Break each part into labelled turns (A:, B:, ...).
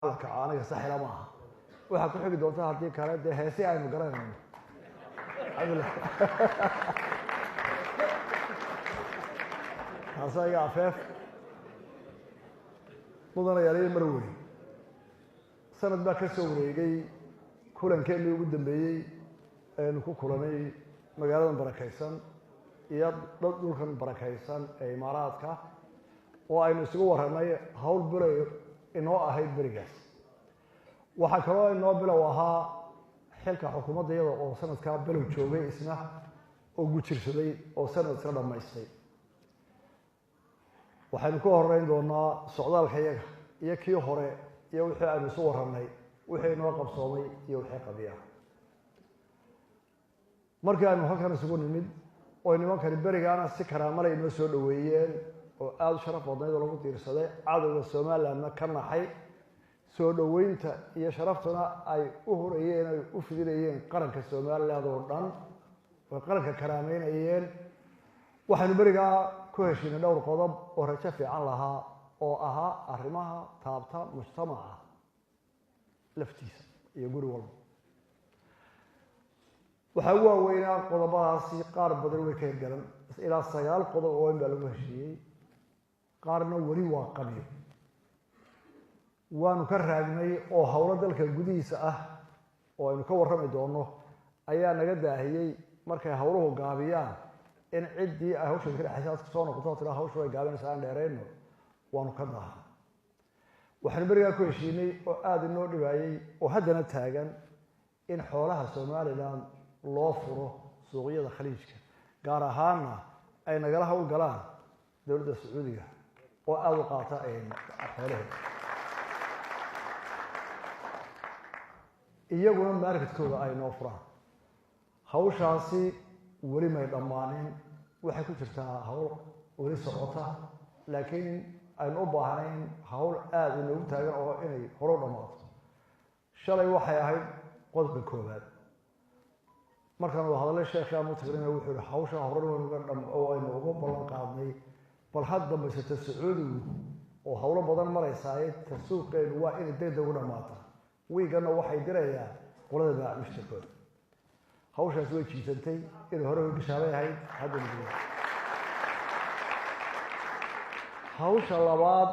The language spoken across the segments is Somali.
A: La kaco aniga saxila ma aha. Waxaa ku xigi doonta haddii kale dee heesi aynu garanayno. Taasa iga afeef mudanayaaliyo mar wey. Sanad baa ka soo wareegay kulankeenii ugu dambeeyey aynu ku kulanay magaaladan barakaysan iyo dhulkan barakaysan ee Imaaraadka, oo aynu isugu warranay hawl bilay inoo ahayd berigaas. Waxaa kaloo inoo bilow ahaa xilka xukuumadda iyada oo sanadkaa bilow joogay, isna oo gujirsaday oo sanad isna dhammaystay. Waxaynu ku horeyn doonaa socdaalka iyaga iyo kii hore iyo wixii aynu isu warranay, wixii inoo qabsoomay iyo wixii qabiya. Markii aynu halkan isugu nimid oo nimankani berigaana si karaamale inoo soo dhaweeyeen oo aada u sharaf badnayd oo lagu diirsaday, cadowga Somalilandna ka naxay soo dhoweynta iyo sharaftuna ay u hurayeen, ay u fidinayeen qaranka Somaliland oo dhan oy qaranka karaameynayeen. Waxaynu berigaa ku heshiinay dhowr qodob oo rajo fiican lahaa oo ahaa arrimaha taabta mujtamaca laftiisa iyo guri walba. Waxaa ugu waaweynaa qodobadaasi, qaar badan way ka hirgalan, ilaa 9 qodob oo weyn baa lagu heshiiyey, qaarna weli waa qabyo, waanu ka raagnay oo howlo dalka gudihiisa ah oo aynu ka warrami doono ayaa naga daahiyey. Markay howluhu gaabiyaan in ciddii ay hawsha ka dhexaysa aad soo noqoto tira hawshu way gaabinaysaa, aan dheerayno, waanu ka daaha. Waxaynu berigaa ku heshiinay oo aada inoo dhibaayey oo haddana taagan in xoolaha Somaliland loo furo suuqyada Khaliijka, gaar ahaanna ay nagala hawl galaan dowladda Sacuudiga oo aada u qaata xoolaheeda, iyaguna marketkooda ay noo furaan. Hawshaasi weli may dhammaanin, waxay ku jirtaa hawl weli socota, laakiin aynu u baahnayn hawl aada inoogu taagan oo inay hore u dhammaato. Shalay waxay ahayd qodobka koowaad markaan wada hadalay sheekhi aan u tagnayna, wuxuu yihi hawsha hore waynuga dham oo aynu ugu ballan qaadnay, bal had dambaysata Sacuudigu oo howlo badan maraysaaye ta suuqeenu waa inay deg deg u dhammaataa. Wiiganna waxay dirayaan qolada baac mushtarkooda. Hawshaasi way jiisantay, inay hore u gashaabay ahayd, haddana dila. Hawsha labaad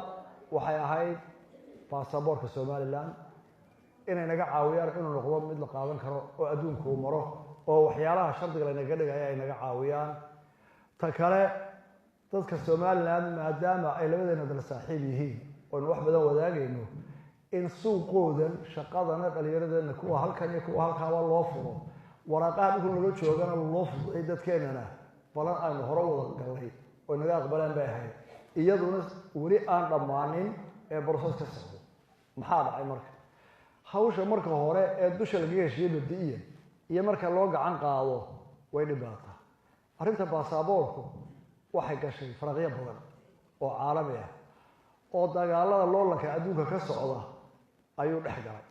A: waxay ahayd baasaboorka Somaliland inay naga caawiyaan inuu noqdo mid la qaadan karo oo adduunku uu maro, oo waxyaalaha shardiga laynaga dhigaya ay naga caawiyaan. Ta kale, dadka Somaliland maadaama ay labadeena dal saaxiib yihiin oonu wax badan wadaagayno, in suuqoodan shaqadana dhalinyaradeenna kuwa halkan iyo kuwa halkaaba loo furo, waraaqaha dhulka naga joogana loo fududay dadkeenana, balan aynu hore wada gallay oo naga aqbaleen bay ahayd, iyaduna weli aan dhammaanin ee process ka socdo. Maxaa dhacay marka? Hawsha marka hore ee dusha lagaga heshiiyey mabdi-iyan iyo marka loo gacan qaado way dhibaataa. Arrinta baasaboorku waxay gashay faraqyo badan oo caalami ah oo dagaalada loolanka adduunka ka socda ayuu dhex galay.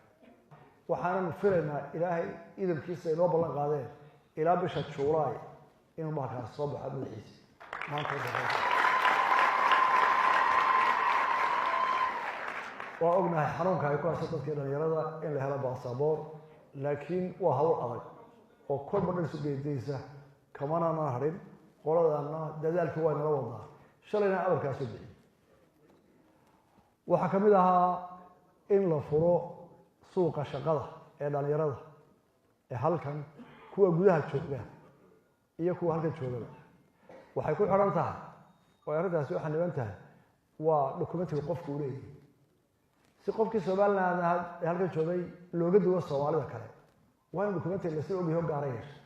A: Waxaananu filaynaa Ilaahay idamkiisa inoo ballan qaadeen ilaa bisha Juulaay inuu markaas soo baxo madaxiisa. Maanta waa ognahay xanuunka ay ku hayso dadkii dhalinyarada in la helo baasaboor, laakiin waa hawl adag oo kolba dhan isu geedaysa, kamanana harin qoladana, dadaalkii waa nala wadaa, shalayna amarkaasoo bixiyey. Waxaa ka mid ahaa in la furo suuqa shaqada ee dhalinyarada ee halkan, kuwa gudaha jooga iyo kuwa halkan joogaba. Waxay ku xidhan tahay oo arrintaasi waxaa niban tahay waa documentiga qofku uu leeyahay, si qofkii Somaliland ee halkan joogay looga duwo Soomaalida kale waa in documentiga lasla ogyahay o gaara yeesha.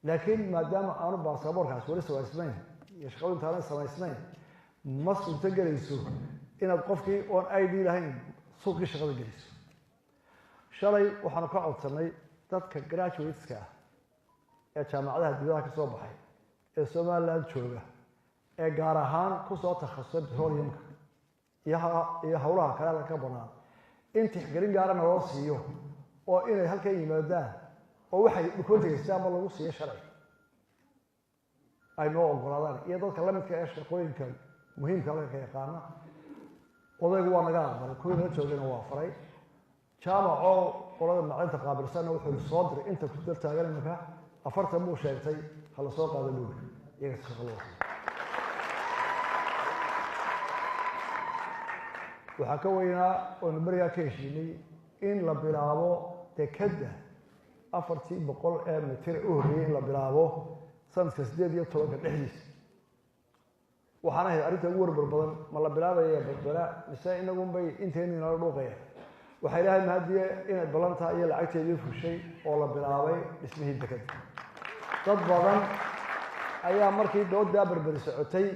A: Laakiin maadaama aanu baasaboorkaas weli samaysnayn iyo shaqadu intaanay samaysnayn, ma suurto gelayso inaad qofkii oon ID lahayn suuqii shaqada geliso. Shalay waxaanu ka codsanay dadka graduateska ah ee jaamacadaha dibadaha ka soo baxay ee Somaliland jooga ee gaar ahaan kusoo takhasusay petroleumka iyo howlaha kale halka ka banaan in tixgelin gaarana loo siiyo oo inay halkan yimaadaan oo waxay documentiga sidaanba lagu siiyo sharci ay noo ogolaadaan, iyo dadka lamidka ee shaqooyinka muhiimka halka ka yaqaana Odaygu waa naga aqbalay, kuwii nala joogayna waa faray. Jaamacoo qolada maclinta qaabilsanna wuxuu soo diray inta ku dal taagan iminka 40 buu sheegtay, hala soo qaado buuri, iyaga shaqa loo. Waxaa ka weynaa oonu berigaa ka heshiinay in la bilaabo dekadda 400 ee mitir u horreeyey in la bilaabo sanadka 18-ka dhexdiisa. Waxaan ahayd arrinta ugu warbar badan, ma la bilaabaya Berbera mise inagunbay intaynu inala dhuuqaya? Waxaa Ilaahay mahadiye inay ballantaa iyo lacagteedii fushay oo la bilaabay dhismihii dekadda. Dad badan ayaa markii doodaa Berberi socotay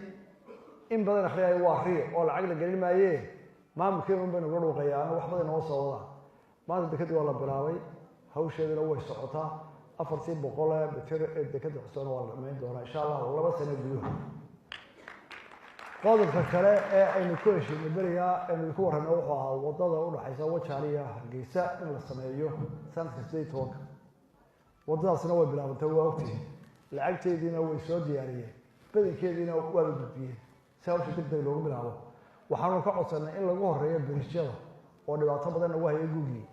A: in badan akhriyaya, waa riyo oo lacag la gelin maayee, maamulkeenu un bay nagula dhuuqayaan, wax badan inoo soo wadaan. Maanta dekadii waa la bilaabay, hawsheeduna way socotaa. 400 ee mitir ee dekadda cusubna waa la dhamayn doonaa insha Allahu 2 sano gudahood. Qodobka kale ee aynu ku heshiinay berigaa aynu ku warranay wuxuu ahaa waddada udhaxaysa Wajaale iyo Hargeysa in la sameeyo sanadka 18-ka. Waddadaasna way bilaabantay, waa ogtihiin, lacagteediina way soo diyaariyeen, badankeediina waa la gudbiyeen si hawsha deg deg loogu bilaabo. Waxaanu ka codsanay in lagu horeeyo biriijyada oo dhibaato badan nagu hayay gugii,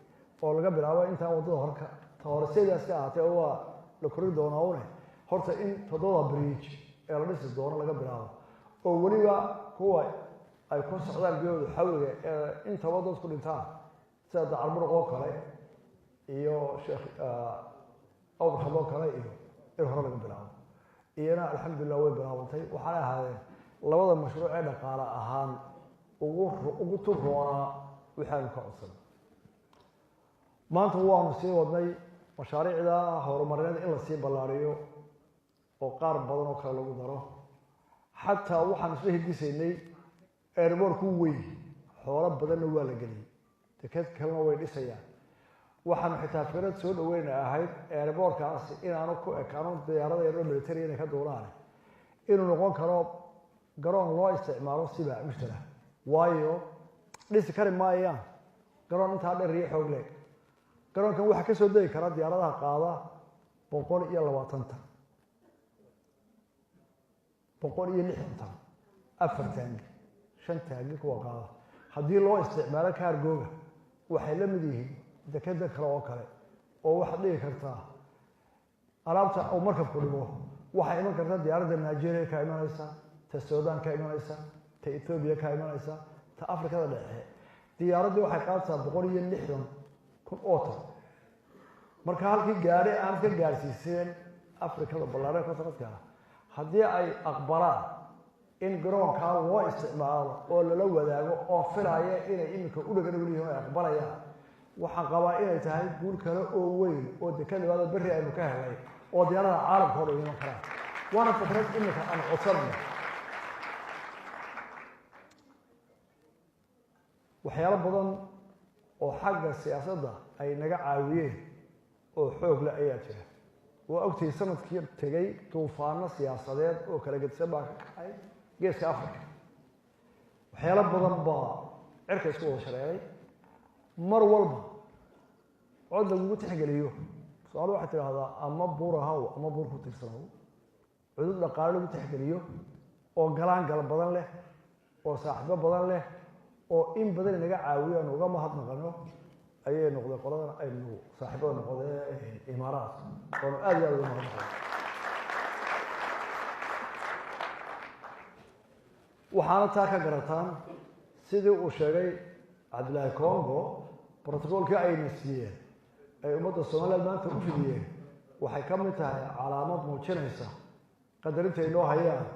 A: oo laga bilaabo intaan waddada horka ta hore sidaas ka ahaatee oo waa la korin doonaa une, horta in 7 biriij ee la dhisi doono laga bilaabo, oo weliba kuwa ay ku socdaan biyahooda xawliga ee intaba dadku dhintaan sida Dacarburuq oo kale iyo Sheekh Awbarkhad oo kale iyo in hore laga bilaabo. Iyana alxamdulilah way bilaabantay. Waxaanay ahaadeen labada mashruuc ee dhaqaale ahaan ugu turoonaa waxaanu ka codsanay. Maanta waanu sii wadnay mashaariicda horumarineed in lasii ballaariyo oo qaar badan oo kale lagu daro. Xataa waxaan isla hirgisaynay airportku weyn, xoolo badanna waa la geliyey, deked kalena way dhisayaan. Waxaanu xitaa fikrad soo dhaweyna ahayd airportkaasi inaanu ku ekaano diyaarada yaroo military inay ka duulaan, inuu noqon karo garoon loo isticmaalo siba mushtara, waayo dhisi kari maayaan garoon intaa dheer iyo xoog leeg. Garoonkan waxaa ka soo degi kara diyaaradaha qaada 120 tan, 160 tan, 4 taangi, 5 taangi kuwa qaada. Haddii loo isticmaalo kaargooga waxay la mid yihiin dekeda kale oo kale, oo waxaad dhigi kartaa alaabta uu markabku dhigo. Waxay iman kartaa diyaaradda Nigeria ka imanaysa, ta Sudan ka imanaysa, ta Ethiopia ka imanaysa, ta Afrikada Dhexe. Diyaaraddii waxay qaadaysaa 160,000 oo tan. Marka halkii gaari aan ka gaarsiiseen Afrikada ballaaran ka sanadka, haddii ay aqbalaan in garoonkaa loo isticmaalo oo lala wadaago, oo filaya inay iminka u dhagan yihiin ay aqbalayaan, waxaan qabaa inay tahay guul kale oo weyn oo dekad labaad berri aynu ka helay oo diyaaradaha caalamka o dhan iman karaan. Waana fikrad iminka aan codsanayno. Waxyaalo badan oo xagga siyaasadda ay naga caawiyeen oo xoog leh ayaa jira. Waa ogtihi sanadkii tegay duufaano siyaasadeed oo kala gedisan baa ka kacay Geeska Africa. Waxyaalo badan baa cirka isku wada shareeray. Mar walba cod lagugu tixgeliyo, su-aal waxay tidhaahdaa ama buur ahaw ama buur ku tiirsanaw, cudud dhaqaale lagu tixgeliyo oo galaan gal badan leh oo saaxiibo badan leh oo in badan inaga caawiyo aanu uga mahadnaqano ayay noqdeen qoladan aynu saaxiibada noqdee Imaaraadka, oonu aad iyo aad uga mahadnaqano. Waxaana taa ka garataan sidii uu sheegay Cabdillaahi Congo, brotocoolkii ayna siiyeen ay ummadda Somaliland maanta u fidiyeen waxay ka mid tahay calaamad muujinaysa qadarinta ay noo hayaan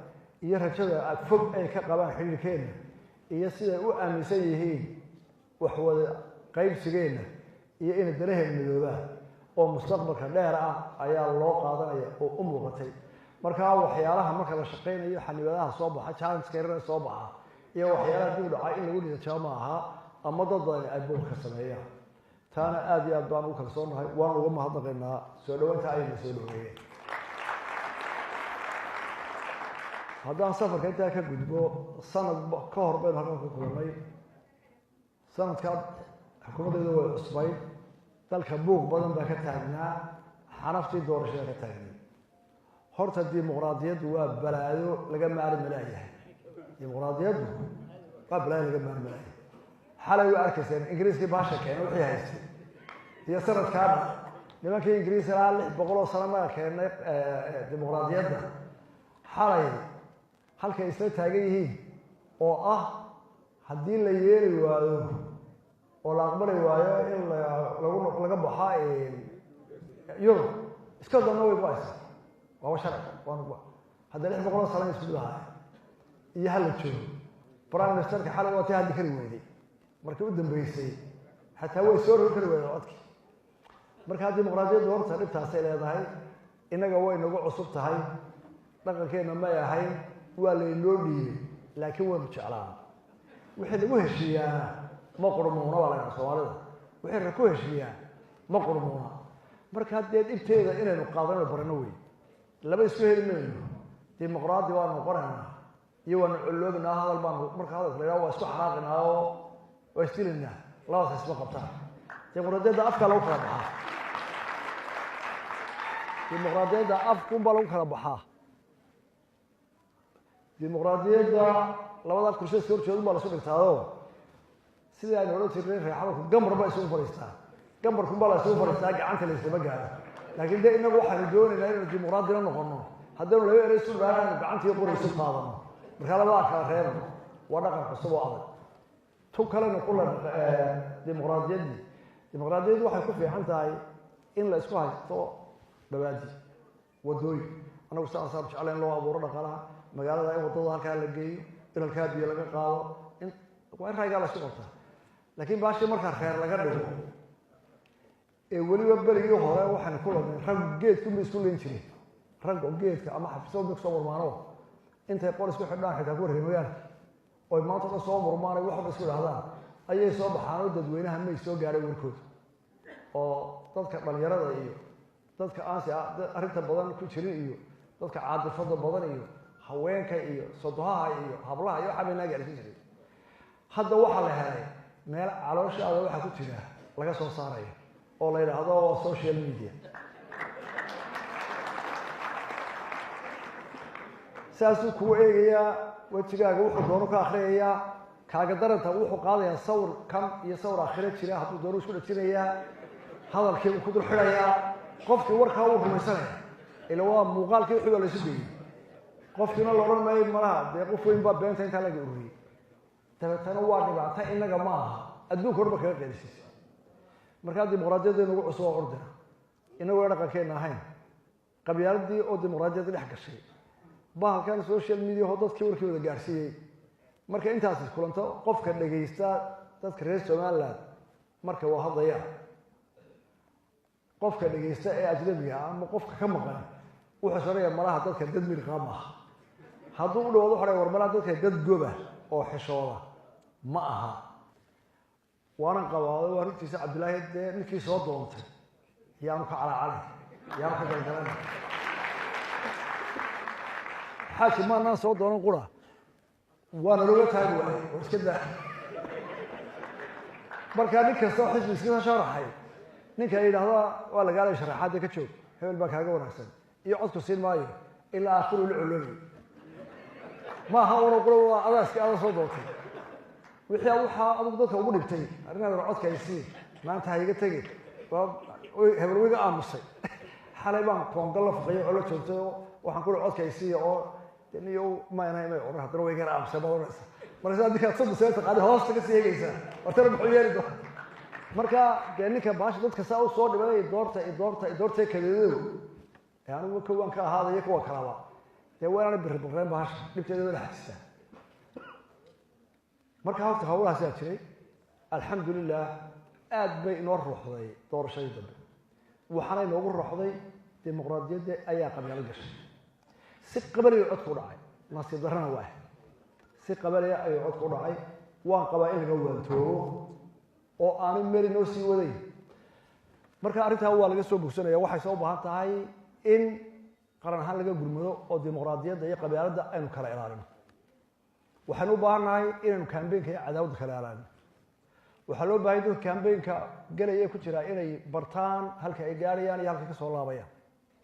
A: iyo rajada fog ay ka qabaan xidhiirkeenna iyo siday u aaminsan yihiin wax wada qaybsigeenna iyo inay danaheena midoobaan oo mustaqbalka dheer ah ayaa loo qaadanaya oo u muuqatay. Markaa waxyaalaha marka la shaqaynayo xanibadaha soo baxa, challenge yarana soo baxa iyo waxyaalaha dib u dhacay in lagu niyadjabo ma aha ama dad badan ay buuq ka sameeyaan. Taana aad iyo aad baan ugu kalsoonahay, waan uga mahadnaqaynaa soo dhaweynta ayna soo dhaweeyeen. Haddaan safarka intaa ka gudbo, sanad ka hor baynu halkan ku kulannay. Sanadkaa xukuumaddeedu way cusbayd, dalka buuq badan baa ka taagnaa, xanaftii doorashada ka taagnay. Horta dimuqraadiyaddu waa balaayo laga maari malaayahay, dimuqraadiyaddu waa balaayo laga maari malaayahay. Xalay waa arkayseen Ingiriiskii baasha keenay wixii haystay iyo sanadkaana nimankii Ingiriis ilaa 600 oo sano naga keenay dimuqraadiyadda, xalay halkay isla taagan yihiin oo ah haddii la yeeli waayo oo la aqbali waayo in laga baxa Yurub, iska danna way go-aysaa, waaba sharci waana go. Hadda 600 oo sano isku lahaa iyo hala joogo. Prime ministerka xalay waa tii hadli kari weyday markii u dambeysay, xataa way soo rogi kari weydeen codkii. Markaa dimuqraadiyaddu horta dhibtaasay leedahay, innaga way nagu cusub tahay, dhaqankeenna may ahayn, waa laynoo dhiibay, laakiin waynu jeclaan. Wixii lagu heshiiyaana ma qurmuuna baa la ydhaha Soomaalida, wixii ra ku heshiiyaa ma qurmuuna. Markaa dee dhibteeda inaynu qaadanayno barano wey, laba isku heli mayno. Dimuqraadi baanu noqonaynaa iyo waanu colloobinaa, hadal baanu marka hadalka la yidhaha waa isku xanaaqinaa oo waa isdilaynaa, labadaas isma qabtaan. Dimuqraadiyadda afkaa lagu kala baxaa, dimuqraadiyadda afkunbaa lagu kala baxaa. Dimuqraadiyadda labadaa kursi iska horjeedun baa lasu dhigtaado, sidii aynu odhan jirnay reexamalku gambar baa isugu fadhiistaa, gambarkunbaa la isugu fadhiistaa, gacanta la islama gaaro. Laakiin dee innagu waxaynu doonaynaa inaynu dimuqraadina noqono, haddaynu laba erey isu dhaana aynu gacantii qori isu qaadano, markaa labadaa kala reebno. Waa dhaqan cusub oo adag. Tu kalena kula dimuqraadiyaddii, dimuqraadiyaddii waxay ku fiican tahay in la isku haysto dhawaadi waddooyin. Annagu sidaasaan jeclay in loo abuuro dhaqaalaha magaalada, in waddada halkaa la geeyo, in halkaa biyo laga qaado, in waa in raygaa la isku qabtaa. Laakiin baashii markaa reer laga dhigo ee weliba berigii hore waxaynu ku ladnay raggu geedkunbay isku leyn jireen, raggu geedka ama xafiisada bay kusoo murmaano, intay qor isku xidhaan xitaa kuwa reer magaalka oy maanta dhan soo murmaanay waxba isku idhahdaan ayay soo baxaan oo dadweynaha may soo gaadhay warkooda, oo dadka dhalinyarada iyo dadka aansi arrinta badan ku jirin iyo dadka caadifada badan iyo haweenka iyo sodohaha iyo hablaha iyo waxaa bay naa gaarsiin jiray. Hadda waxaa la helay meel calooshaada waxaa ku jira laga soo saarayo oo la yidhaahdo waa social media. Saasuu kuu eegayaa wejigaaga, wuxuu doono ka akhriyayaa, kaaga daranta wuxuu qaadayaa sawir kan iyo sawir aakhiro jira, hadduu doono isku dhajinayaa, hadalkii uu ku dul xidhayaa, qofkii warkaa wuu rumaysanaya, ila waa muuqaalkii wixii baa la isu geeyey. Qofkiina la odhan maayo malaha dee qof weyn baa beenta intaa laga ururiyey. Dabeetana waa dhibaato innaga ma aha, adduunka o dhan ba kaga qeylisiisa. Markaa dimuqraadiyadda inagu cusub oo ordina, inagoo dhaqankeenna ahayn, qabyaaladii oo dimuqraadiyadda dhex gashay, bahalkan social media oo dadkii warkii wada gaarsiiyey. Marka intaas iskulanto, qofka dhegaysta dadka reer Somaliland marka waa hadlayaan, qofka dhegaysta ee ajnabiga ama qofka ka maqan wuxuu soonaya malaha dadka dad mirqaa maaha. Hadduu u dhawaado waxaa war malaha dadka dad goba oo xishooda ma aha. Waanan qabaado waa runtiisa Cabdillaahi, dee ninkii soo doontay yaanu ka calaacalay, yaanu ka galgalanay. Xaaji maanaan soo doonan qura, waana looga taagi waayey oo iska daa. Markaa nin kasta oo xisbi iska sharaxay, ninka yidhaahda waa lagaalay sharaxaadda ka joog, hebel baa kaaga wanaagsan iyo codku siin maayo ilaa aakhiru la coloobay. Maaha una qura, waa adaaski ada soo doontay wixii waxaa adigu dadka ugu dhibtay arrinaadan codka haysii maanta ha iga tegi, hebel wiga aamusay. Xalay baan koongal la fuqayo oo la joogtay oo waxaan ku codka haysiiya oo niyo mayna may odhan, haddana way gara aamusay baad odhanaysa. Marka sidaa ninkaad 30 sano taqaani hoosta ka sii eegaysaa hortana muxuu yeeli doona. Marka dee ninka baasha dadka saa u soo dhibay doorta doorta doortay kadeedow ee anigu kawaan ka ahaadaya kuwa kalaba dee waa inaanay birri birreen, bahasha dhibteeda wada xajisaa. Marka horta hawlahaasaa jiray, alxamdulilah aad bay inoo ruuxday doorashadii dambe. Waxaana inoogu ruuxday dimuqraadiyadda ayaa qabyaalo gashay, si qabaliya codku u dhacay. Nasiib darrana waa si qabaliya ayuu codku u dhacay. Waan qabaa in laga waantoobo oo aanay meel inoo sii wadayn. Marka arrintaa waa laga soo bogsanaya, waxay soo u baahan tahay in qaran ahaan laga gurmado oo dimuqraadiyadda iyo qabyaaladda aynu kala ilaalino. Waxaynu u baahan nahay inaynu kambeynka iyo cadaawadda kala ilaalino. Waxaa loo baahanya dadka kambeynka galaya ku jiraa inay bartaan halka ay gaarayaan iyo halkay ka soo laabayaan.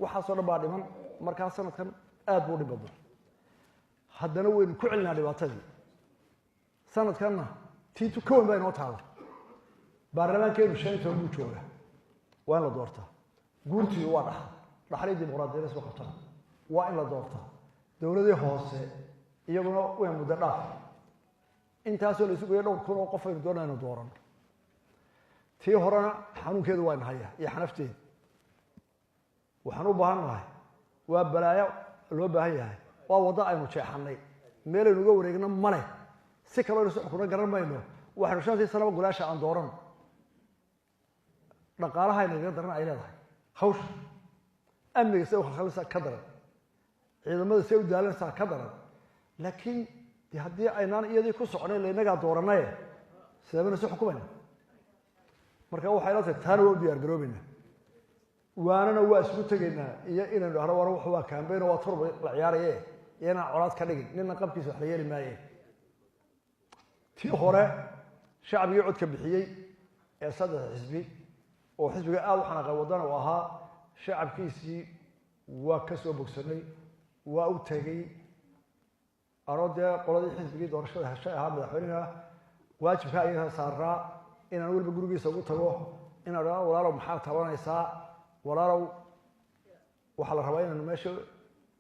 A: Waxaasoo dhan baa dhiman. Markaa sanadkan aad buu dhib badnaa, haddana waynu ku celinaa dhibaatadii sanadkanna. Tiitu ka weyn baa inoo taala. Baarlamaankeenu 15 buu jooga, waa in la doortaa. Guurtiidu waa dhaxal, dhaxalii dimuqraadiyada isma qabtaan, waa in la doortaa. Dowladii hoose iyaguna way muddo dhaaf, intaasoo la isu geeyo dhowr kun oo qof aynu doonaa inu doorano. Tii horena xanuunkeedu waa inahaya iyo xanafteedu. Waxaan u baahan nahay, waa balaayo loo baahan yahay, waa waddo aynu jeexanay, meelaynu uga wareegno male, si kaloo aynu xukuno garan mayno. Waxaynu 5-tii sanaba golaasha aan doorano, dhaqaalaha inagaga daran ay leedahay hawsha, amniga siday u khalkhalinaysaa ka daran, ciidamada siday u daalinaysaa ka daran. Laakiin de haddii aynaan iyadii ku soconayn, la innagaa dooranaye, sidee baynu isu xukumayna? Marka waxay la tahay taana waa u diyaar garoobeynaa, waanana waa isugu tegaynaa, iyo inaynu dhahno war wax waa campaign oo waa turba la ciyaaraye, iyo inaan colaad ka dhigin nina qabkiisa wax la yeeli maaye. Tii hore shacbigii codka bixiyey ee saddex xisbi oo xisbiga aada u xanaaqay waddana uu ahaa, shacabkiisii waa ka soo bogsanay, waa u tegey. Anoo dee qoladii xisbigii doorashada heshay ahaa madaxweynaha, waajibka ayaga saaraa inaan weliba gurigiisa ugu tago, inaan dhahdo walaalow maxaa tabanaysaa, walaalow waxaa la rabaa inaanu meesha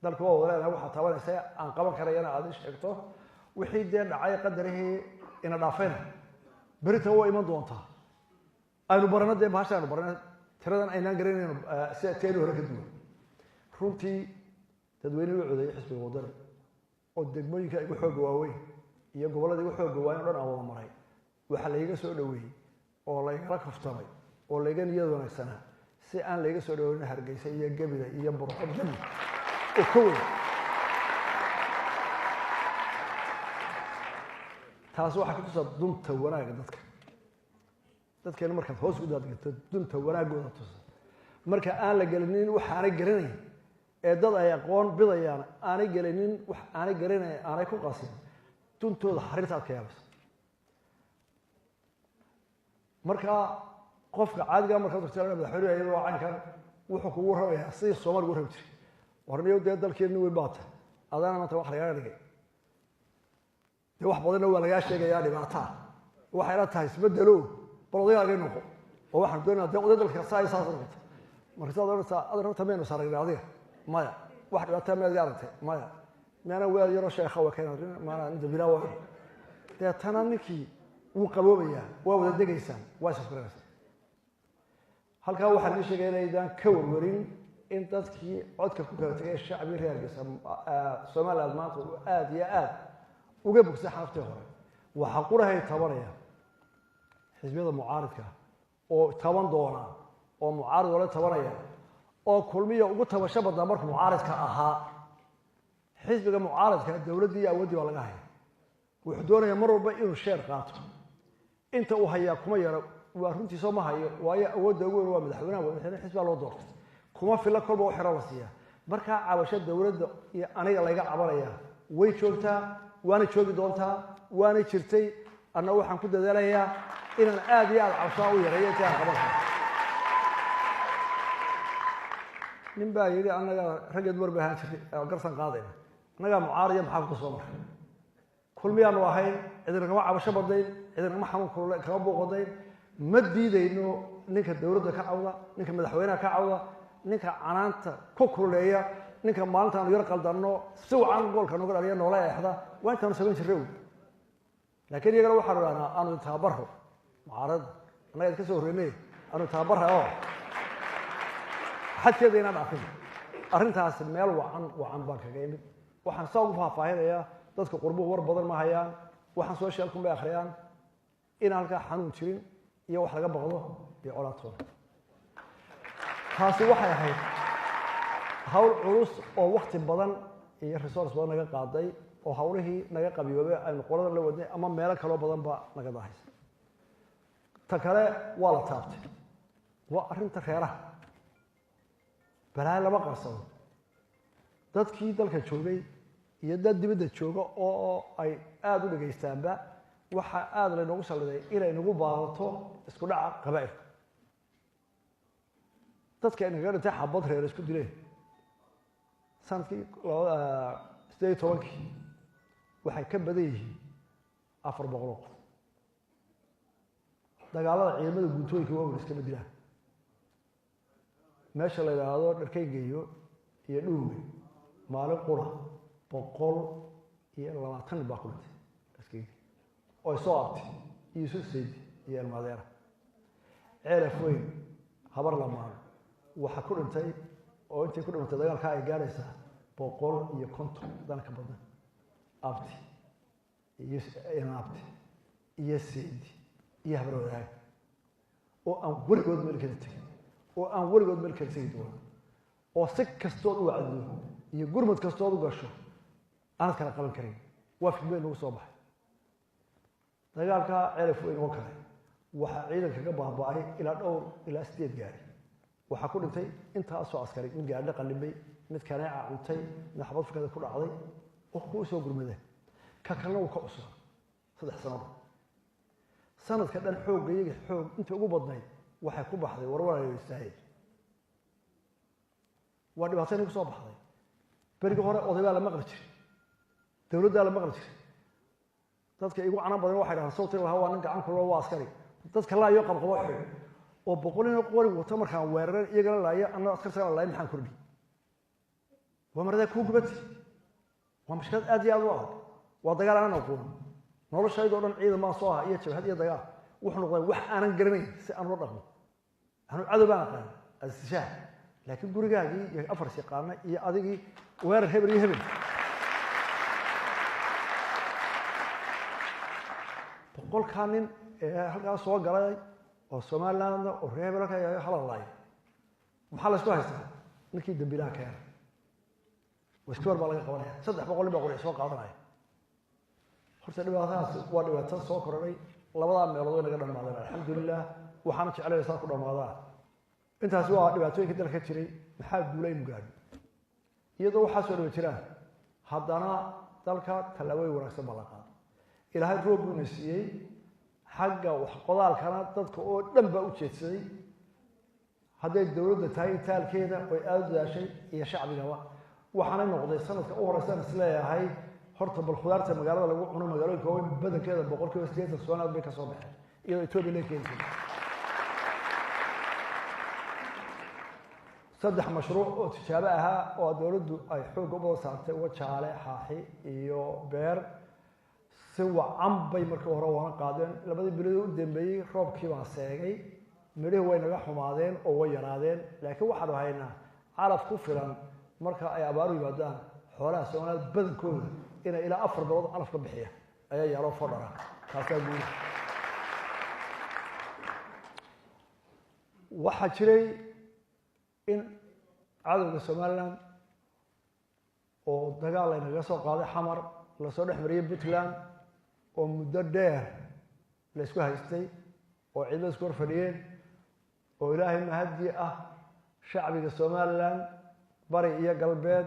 A: dalka waa wada leenahay, waxaa tabanaysa aan qaban karayana aad ii sheegto. Wixii dee dhacay qadarihii ina dhaafayna berita waa iman doontaa. Aynu barano dee bahasha, aynu barano tiradan aynaan garanayno sida teeni hore ka duwan. Runtii dadweynihii u codeeyey xisbiga Waddani oo degmooyinka igu xoogga waaweyn iyo gobollada igu xoogga waaweyn o dhan aan wada maray, waxaa layga soo dhoweeyey oo laygala kaftamay oo layga niyad wanaagsanaa si aan layga soo dhoweynin Hargeysa iyo Gebida iyo Burco gebi oo ka weyn. Taasi waxay ku tusaa dunta wanaagga dadka. Dadkeena markaad hoos u daadgato dunta wanaaggooda tusa. Marka aan la gelinin waxaanay garanayn ee dad ay aqoon bidayaan aanay gelinin, wax aanay garanayn aanay ku qasin, duntooda xariirta aad ka yaabaysa. Marka qofka caadigaa markaad tagto madaxweynuhu iyadoo caynkan wuxuu kugu rabayaa sidii Soomaaligu u rabi jiray: warniyow dee dalkeena nin weyn baa tahay, adana maanta wax lagaaga dhigay, dee wax badanna waa lagaa sheegayaa dhibaataa, waxay la tahay isbedelo, bal odaygaagay noqo oo waxaan doonaa dee oday dalka saa saas noqota. Markaasaad odhanaysaa adan horta maynu saragnay adiga, maya, wax dhibaataa miyaad iga aragtay, maya, miyaana weel yaroo sheekha waa keenan maana nin dambiilaa waa. Deetana ninkii wuu qaboobayaa, waa wada degaysaan, waa isafgaranaysaa. Halkaa waxaan idiin sheegaya inaydaan ka warwarin in dadkii codka ku kala tegay shacbigii reer Hargeysa Somaliland maanta uu aada iyo aada uga bogsay xanaftii hore. Waxaa qurahay tabanaya xisbiyada mucaaridka oo taban doona oo mucaarid wala tabanaya oo Kulmiya ugu tabasho badnaa markuu mucaaridka ahaa. Xisbiga mucaaridka dowladdii iyo awooddii baa laga haya, wuxuu doonayaa mar walba inuu sheer qaato. Inta uu hayaa kuma yaro, waa runtiisoo ma hayo, waayo awoodda ugu weyn waa madaxweynaha, waa madaxweyne xisbigaa loo doortay, kuma filla, kolba u xero la siiyaa. Markaa cabasho dowladda iyo aniga layga cabanaya way joogtaa, waana joogi doontaa, waana jirtay. Anna waxaan ku dadaalayaa inaan aada iyo aada cabshaa u yareeyo intii aan qaban karo. Nin baa yidhi annaga raggeed war bay ahaan jirtay garsan qaadayna, annagaa mucaariya maxaa ku soo maray? Kulmiyaanu ahayn, cidinagama cabasho badnayn, cidinagama xanuun kulule kama buuqadayn. Ma diidayno ninka dowladda ka cawda, ninka madaxweynaha ka cawda, ninka canaanta ku kululeeya, ninka maalintaanu yar qaldanno si wacan goolka nooga dhaliya noola eexda, waa intaanu samayn jirray ow. Laakiin iyagana waxaanu idhahnaa aanu taabaro mucaaradda, annaga idinka soo horreynay, aanu taabara oo xadkeeda inaan dhaafin. Arrintaasi meel wacan wacan baan kaga imid. Waxaan saa ugu faahfaahinayaa dadka qurbuhu war badan ma hayaan, waxaan soo sheelkun bay akhriyaan, inaan halkaa xanuun jirin iyo wax laga baqdo iyo colaadtoona. Taasi waxay ahayd hawl culus oo wakti badan iyo resource badan naga qaaday oo hawlihii naga qabiyoobay aynu qoladan la wadnay ama meelo kaloo badanba naga daahaysa. Ta kale waa la taabtay, waa arrinta reeraha. Balaayo lama qarsado. Dadkii dalka joogay iyo dad dibadda jooga oo ay aada u dhegaystaanba waxaa aada laynoogu salliday inay nagu baadato isku dhaca qabaa'ilka. Dadka inagaga dhintay xabad reer isku dileen sanadkii 18-kii waxay ka badan yihiin 400 oo qof. Dagaalada ciidamada guuntooyinka waaweyn iskama dilaan. Meesha la yidhaahdo Dharkeygeeyo iyo Dhuume, maalin qura 120 nin baa ku dhintay askari oo soo abtay iyo Yusuf Sayd iyo Elmadeera. Ceelaf Weyn, Habar Lamaan, waxaa ku dhintay oo intay ku dhimantay dagaalkaa ay gaaraysaa 150 dana ka badan, abti iyo inaabti iyo saydi iyo habar wadaag, oo aan weligood meel kala tegin, oo aan weligood meel kala tegi doonin, oo si kastood u wacdiyo iyo gurmad kastood u gasho aanad kala qaban karin. Waa fidmeen nagu soo baxay dagaalka Ceelaf Weyn oo kale. Waxaa ciidanka ka baaba'ay ilaa dhowr ilaa 8 gaari. Waxaa ku dhintay intaasoo askari, mid gaadho qalibay, mid kaneeca cuntay, mid xabad fikada ku dhacday oo kuwa soo gurmadeen. Ka kalena wuu ka cusub 3 sanado. Sanadka dhan xoogga iyaga xoog intii ugu badnayd waxay ku baxday warwarayo istaahil. Waa dhibaato inagu soo baxday. Berigii hore oday baa la maqli jiray, dowladdaa la maqli jiray. Dadka igu canan badan waxay dhahaan sawti lahaa waa nin gacan kuloo, waa askari dadka laayo qabqabo xidh oo 100 nin qori wato. Markaan weeraran iyagana laaya, anna askar sagala laaya, maxaan kordhi? Waa maradaa kuu gubatay. Waa mashkilad aad iyo aad u adag. Waa dagaal aanan aqoon. Noloshaydoo dhan ciidan baan soo ahaa iyo jabhad iyo dagaal. Wuxuu noqday wax aanan garanayn si aan ula dhaqmo. Anu cadow baan aqaan asishaah, laakiin gurigaagii iyo afar siqaana iyo adigii weerar hebel iyo hebel 100-kaa nin ee halkaas soo galay oo Somalilandna oo reer hebel halkaa halalaayo. Maxaa la isku haystaa? Ninkii dambiilaha keena waskibar baa laga qabanaya. 300 nin baa qorya soo qaadanaya. Horta dhibaatadaas waa dhibaato soo korodhay. Labadaa meelood way naga dhamaadeen, alxamdulilah. Waxaana jeclayna saa ku dhamaadaan. Intaasi waa dhibaatooyinka dalka jiray. Maxaa guula inu gaadho? Iyadoo waxaa soo dhaba jiraan, haddana dalka tallaabooyin wanaagsan baa la qaaday. Ilaahay roob buuna siiyey. Xagga wax qodaalkana dadka oo dhan baa u jeedsaday, hadday dowladda tahay itaalkeeda oy aada u dadaashay iyo shacbigaba. Waxaanay noqday sanadka u horeysan isleeyahay horta bal khudaarta magaalada lagu cuno, magaalooyinka waaweyn badankeeda 80% Somaliland bay ka soo baxeen, iyadoo Etoobiya laga keeni jiray. 3 mashruuc oo tijaabo ahaa oo dowladdu ay xoogga u badan saartay, Wajaale, Xaaxi iyo Beer, si wacan bay markii hore waana qaadeen. Labadii bilood u dambeeyey roobkii baa seegay, midhihii way naga xumaadeen oo way yaraadeen, laakiin waxaanu haynaa calaf ku filan marka ay abaaru yimaadaan xoolaha Soomaalida badankooda inay ilaa 4 bilood calaf ka bixiya ayaa yaalo fodhara. Taasaa guula. Waxaa jiray in cadowga Somaliland oo dagaal laynaga soo qaaday Xamar, lasoo dhex mariyey Puntland, oo muddo dheer la isku haystay oo ciidamada isku hor fadhiyeen, oo Ilaahay mahadii ah shacbiga Somaliland bari iyo galbeed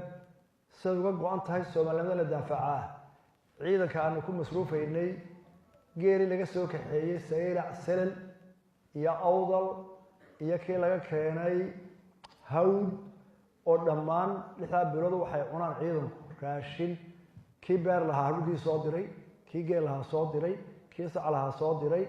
A: siday uga go-an tahay Soomaalinimada la daafacaa. Ciidanka aanu ku masruufaynay geeri laga soo kaxeeyey Saylac, Selel iyo Awdal iyo kii laga keenay Hawd, oo dhammaan 6-daa bilood waxay cunaan ciidanku raashin, kii beer lahaa hadhugii soo diray, kii geel lahaa soo diray, kii sac lahaa soo diray,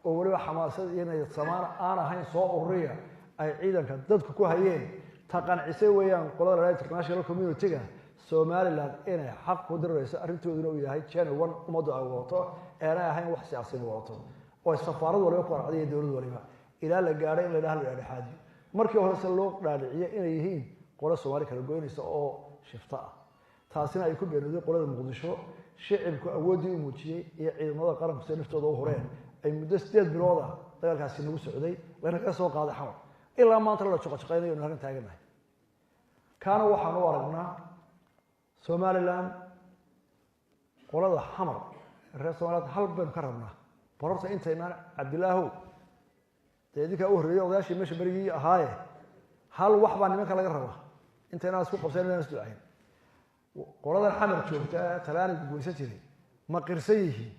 A: oo weliba xamaasad iyo niyadsamaan aan ahayn soo ururiya ay ciidanka dadku ku hayeen, ta qancisay weeyaan qolada la international community-ga Somaliland inay xaq ku dirirayso, arrintooduna uu yahay genuine, ummaddu ay wadato, aanay ahayn wax siyaasiin wadato, oo safaarad waliba ku aracday iyo dowlad waliba, ilaa la gaadhay in la yidhaha la dhexaadiyo. Markii hore se loo dhaadhiciyo inay yihiin qolo Soomaali kala goynaysa oo shifto ah, taasina ay ku beenooday qolada Muqdisho. Shicibku awooddii u muujiyey iyo ciidamada qaranku siday naftooda u hureen ay muddo 8 bilood ah dagaalkaasi nagu socday, lana kaga soo qaaday Xamar, ilaa maanta la juqajuqaynayo nu halkan taaganahay. Kaana waxaan u aragnaa Somaliland qolada Xamar reer Somaliland hal baynu ka rabnaa. Barorta intaynaan Cabdilaahow dee idinkaa u horreeyey odayaashii meesha berigii ahaaye, hal wax baa nimanka laga rabaa intaynaan isku qabsayn, inaan is ducayn. Qoladan Xamar joogta ee Talaanigu goysan jiray ma qirsan yihiin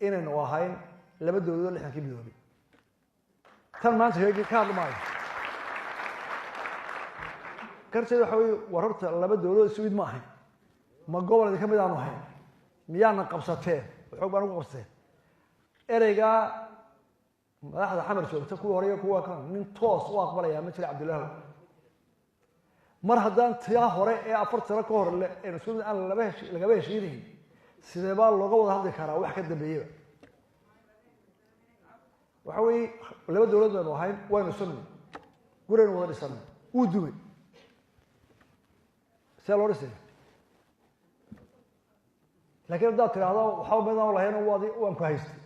A: inaynu ahayn laba dowladood 60-kii midoobay? Tan maanta sheegi ka hadli maayo garteed. Waxa weye, war horta laba dowladood isu mid ma ahayn, ma gobol idinka mid aanu ahayn? Miyaana qabsateen? Xoog baan ugu qabsateen ereygaa. Madaxda Xamar joogta, kuwa hore iyo kuwa kan, nin toos u aqbalayaa ma jira, Cabdilaahu. Mar haddaan taa hore ee 4 sano ka hor isku mid aan laba hesh lagaba heshiinayn, sidee baa looga wada hadli karaa wax ka dambeeyeba? Waxa weeye, laba dowlad baynu ahayn, waynu isu guraynu wada dhisanay, wuu dumay, see loo dhisaya? Lakin haddaad tidhaahdo waxba midaan lahayn, waad waan ku haystay,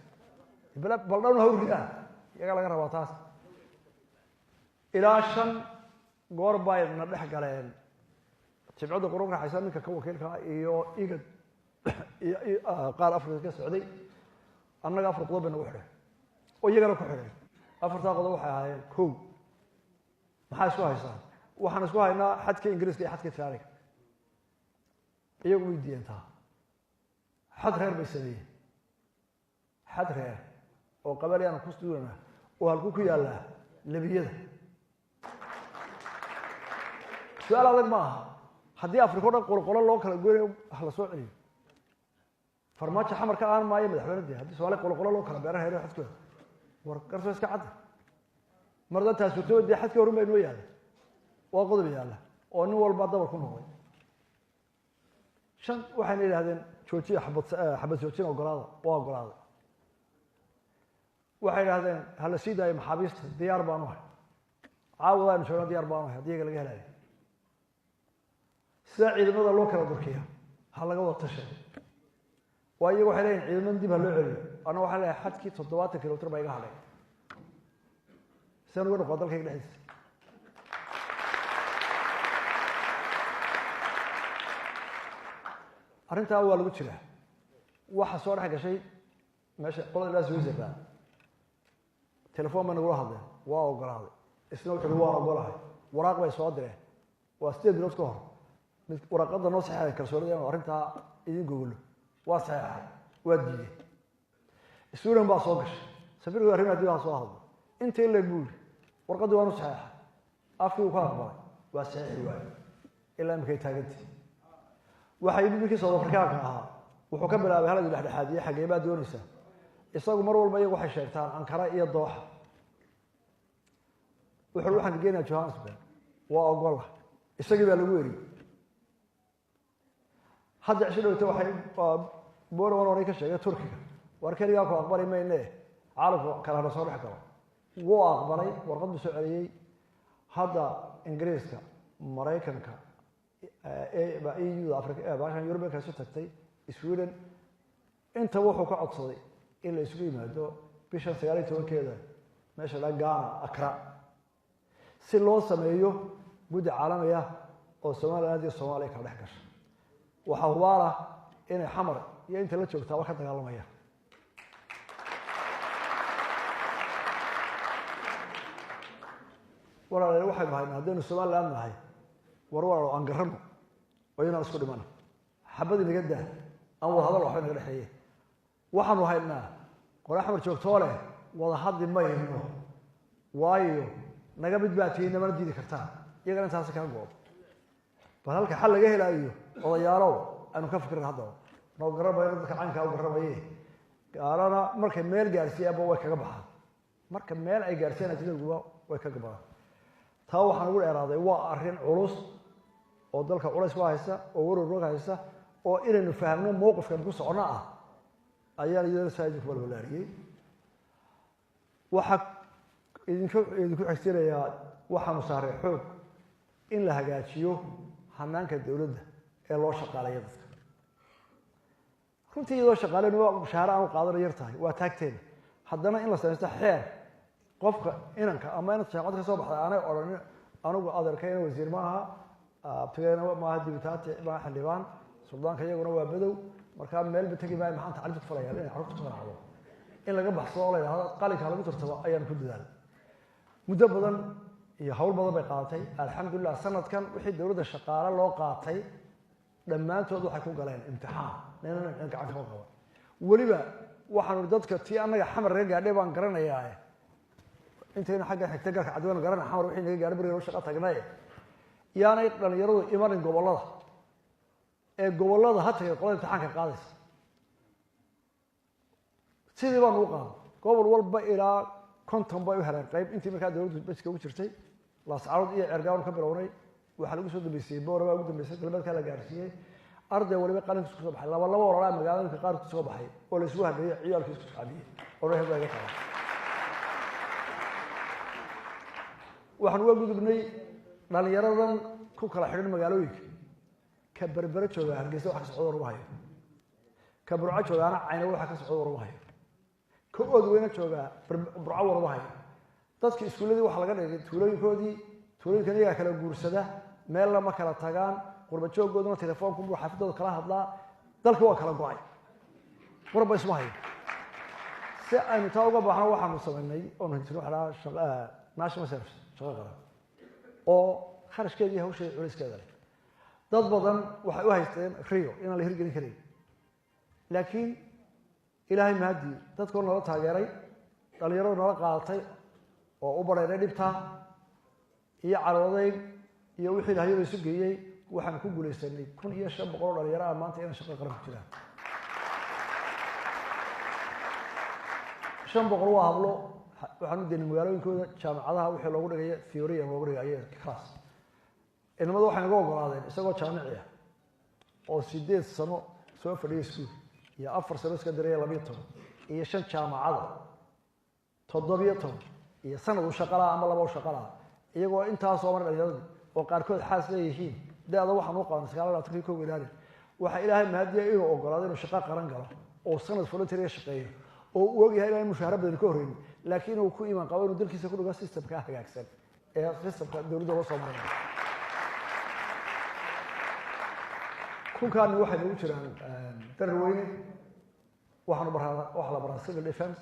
A: bal dhan ha u ridaan, iyagaa laga rabaa taas. Ilaa shan goor bay na dhex galeen Jimcadda Qurun raxaysa, ninka ka wakiilkaa iyo IGAD iyo qaar Afrika ka socday. Annaga afar qodob bay nagu xidheen oo iyagana ku xidheen. Afartaa qodob waxay ahaayeen: kow, maxaa isku haysaan? Waxaan isku haynaa xadka Ingiriiska iyo xadka Talyaaniga. Iyagu way diideen taa. Xad reer bay sameeyeen, xad reer oo qabali aanu ku duulana oo halkuu ku yaallaa lebiyada. Su-aal adag ma aha. Haddii Afrika o dhan qolqolo loo kala goynayo, ha la soo celiyo. Farmaajo Xamar ka aan maayo madaxweyne de haddii Somaaliya qolqolo loo kala beeran hayro xadkooda. War garto iska cadda, mar haddaan taas suurtooba dee xadkii horun baa inoo yaalla. Waa qodob yaalla oo nin walba dabar ku noqday. Shan, waxayna yidhahdeen joojiya xabad, xabad joojin ogolaada. Waa ogolaaday. Waxay yidhahdeen ha la sii daayo maxaabiista. Diyaar baanu ahay, caawada aynu joogna diyaar baanu ahay haddii iyaga laga helayo. Sidaa ciidamada loo kala durkiya ha laga wada tashay. Waa iyaga waxay leeyihin ciidamada dib ha loo celiyo. Anna waxaan leeyahay xadkii 70 kilomitr baa iga hadhay, sidaan uga noqdaa dalkayga dhexdiisa. Arrintaa waa lagu jiraa. Waxa soo dhex gashay meesha qolada ilaa Switzerland, telefoon bay nagula hadleen, waa ogolaaday. Isna wuxu uhi waan ogolahay. Waraaq bay soo direen, waa 8 bilood ka hor. Mid waraaqada noo saxeexay kalsoonida inuu arrintaa idin gogolo, waa saxeexay, waa diidey. Sweden baa soo gashay, safiirka arrimaha dibadda soo hadlo, intii leeg buu yidhi, warqaddii waanu saxeexay, afkii uu ka aqbalay, waa saxeexi waayo, ilaa imikay taagantay. Waxaa yimid ninkii South Africaanka ahaa, wuxuu ka bilaabay haladi dhexdhexaadiye, xagee baa doonaysaa? Isagu mar walba iyagu waxay sheegtaan Ankara iyo Dooxa. Wuxuu waxaan ka geenayaa Johannesburg, waa ogola, isagii baa lagu eriyey. Hadda cisho dhowta waxay Borawan oray ka sheegay Turkiga, war keligaa ku aqbali mayne, caalamku kale hana soo dhex galo. Wuu aqbalay, warqad buu soo celiyey. Hadda Ingiriiska, Maraykanka, EU da, Afrika, baashan Yurubiyanka isu tagtay, Sweden, intaba wuxuu ka codsaday in la isugu yimaado bishan 19-keeda meesha la Ghana, Accra, si loo sameeyo guddi caalami ah oo Somaliland iyo Soomaaliya kala dhex gasha. Waxaa hubaala inay Xamar iyo inta la joogtaaba ka dagaalamayaan. Walaalayaal, waxaynu haynaa haddaynu Somaliland nahay, war walaalo aan garano oo inaan isku dhimana, xabad inaga daa, aan wada hadal, waxba inaga dhexeeye. Waxaanu haynaa qole Xamar joogtoo leh wada hadli mayno, waayo naga mid baa tihiin, namana diidi kartaan. Iyagana intaasi kaga go-do. Bal halka xal laga helaayo, odayaalow, aynu ka fikirna. Haddaba noo garanayo dadka caynkaa u garamaye, gaalana markay meel gaarsiiyaanba way kaga baxaan, marka meel ay gaarsiiyaan ajnabiguba way kaga baxaan. Taa waxaan ugu dheeraaday waa arrin culus oo dalka culays ku haysta oo warwarog haysta oo inaynu fahamno mowqifkan ku socono ah ayaan iyadana saa idinku balbalaariyey. Waxaa idinku xigsiinayaa, waxaanu saaray xoog in la hagaajiyo hanaanka dowladda ee loo shaqaaleeyo dadka. Runtii iyadoo shaqaaleen waa mushaahare aanu qaadana yar tahay, waa taagteena, haddana in la samaysto xeer qofka inanka ama inanta jaamacad ka soo baxday aanay odhanin anigu adeerkayna wasiir ma aha, abtigayna maaha dibitaati, maaha xildhibaan, suldaanka iyaguna waa badow, markaa meelba tegi maayo, maxaan tacliimta ku falayaa? Inay carruurta ku qanacdo in laga baxsado oo la yidhahdo qalinka lagu tartamo ayaanu ku dadaalay. Muddo badan iyo hawl badan bay qaadatay. Alxamdulilah, sanadkan wixii dowladda shaqaale loo qaatay dhammaantood waxay ku galeen imtixaan, nina gacan kama qaban. Weliba waxaanu dadka tii annaga Xamar naga gaadhay baan garanayaa, intayna xagga xigta garka cadwaynu garana Xamar wixii naga gaadhay beriga shaqa tagnaye. Yaanay dhalinyaradu imanin gobollada ee gobollada ha tagay qolada imtixaanka qaadaysa. Sidii baan ugu qaaday gobol walba ilaa 50 bay u heleen qayb intii markaa dowladdu baska ugu jirtay. Laascarood iyo Ceergaawon ka bilownay, waxaa lagu soo dambeysiyey Boora baa ugu dambeysay, galbeedkaa la gaarsiiyey. Arday waliba qalinkiis kusoo baxay, laba laba ololaa magaalooyinka qaar kusoo baxay oo la isugu habeeyey, ciyaalkii isku cabiyey oo reer baa iga qaba. Waxaan uga gudubnay dhalinyaradan ku kala xidhan magaalooyinka. Ka Berbere jooga Hargeysa waxa ka socda waruma hayo, ka Burco joogaana Cayna waxa ka socda waruma hayo, ka Oodweyne joogaa Burco waruma hayo. Dadka iskuulladii waxaa laga dhigay tuulooyinkoodii, tuulooyinkan iyagaa kala guursada, meelna ma kala tagaan, qurba jooggooduna telefoonku buu xaafidooda kala hadlaa. Dalka waa kala go-ay, warba isma hayo. Si aynu taa uga baxno waxaanu samaynay oonu hindisnay waxa dhahaa national service, shaqo qaran oo kharashkeeda iyo hawsheeda culayskeeda leh. Dad badan waxay u haysteen rio inaan la hirgelin karayn, laakiin Ilaahay mahadii dadkoo nala taageeray, dhalinyaradu nala qaadatay oo u badheeray dhibtaa iyo caloodeyn iyo wixii ilahyada isu geeyey, waxaan ku guulaysanay 1500 oo dhalinyaro ah maanta inay shaqo qaran ku jiraan. 500 waa hablo. Waxaan u deynay magaalooyinkooda jaamacadaha wixii loogu dhigaya theory loogu dhigayo class. Inamadu waxay naga ogolaadeen isagoo jaamici ah oo 8 sano soo fadhiyay iskuul iyo 4 sano iska diraya 12 iyo 5 jaamacada 17 iyo sanad u shaqalaa ama 2 u shaqalaa, iyagoo intaasoo mar dhalinyaradii oo qaarkood xaas leeyihiin, da-da waxaan u qabanay 29-kii kow ilaali. Waxaa Ilaahay mahadiya inuu ogolaado inuu shaqo qaran galo oo sanad volunteer shaqeeyo oo uu ogyahay inaan mushaaharo badan ka horreynin, laakiin inuu ku iman qabo inuu dalkiisa ku dhigo systemka hagaagsan ee systemka dowladda loo soo marinayo. Kunkaani waxay nagu jiraan Dararweyne. Waxaanu baraa, waxaa la baraa civil defense,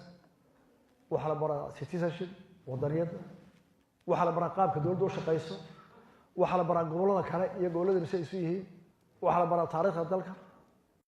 A: waxaa la baraa citizenship, wadaniyadda, waxaa la baraa qaabka dowladda u shaqeyso, waxaa la baraa gobollada kale iyo gobollada mise isu yihiin, waxaa la baraa taariikhda dalka.